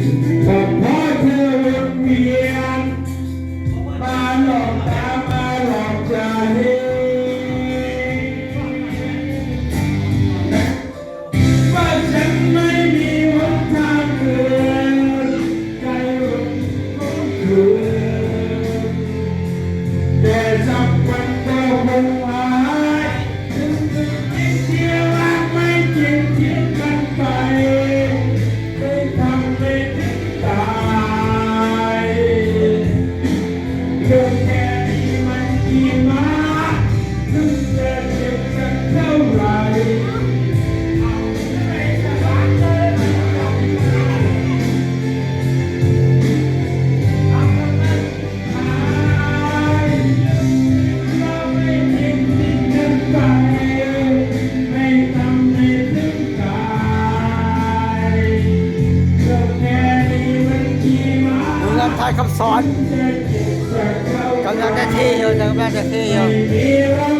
ກໍພໍເທື່ອວົນວຽນ ມາຫຼອກຕາ ມາຫຼອກໃຈ ວ່າສັນໄມ່ມີຫົນທາງເກີນ ໃຈຫົນຄົງເຂີນ ແຕ່ສັກວັນກໍຄົງຫາຍ ເຖິງເປັນເສຍຫາກໄມ້ ຈຶ່ງເທີນກັນໄປ ໄດ້ທຳໃຫ້ເຖິງຕາຍ ເລື່ອງແຄ່ນີ້ມັນຂີ້ມ້າ ເຖິງຈະເຈັບສັກເທົ່າໃດ ເອົາໃຫ້ສະບາຍເລີຍ ເອົາໃຫ້ມັນຫາຍ ຢ່າໄປຖິ້ມຖິ້ມກັນໄປ ໃຫ້ທຳໃຫ້ເຖິງຕາຍ ເລື່ອງແຄ່ນີ້ມັນຂີ້ມ້າ ໂຮງແຮມໄທຄຳສອນ ຈະເຈັບສັກເທົ່າໃດ ກຳລັງຈະເທຢູ່ ກຳລັງຈະເທຢູ່ ໃຫ້ມີ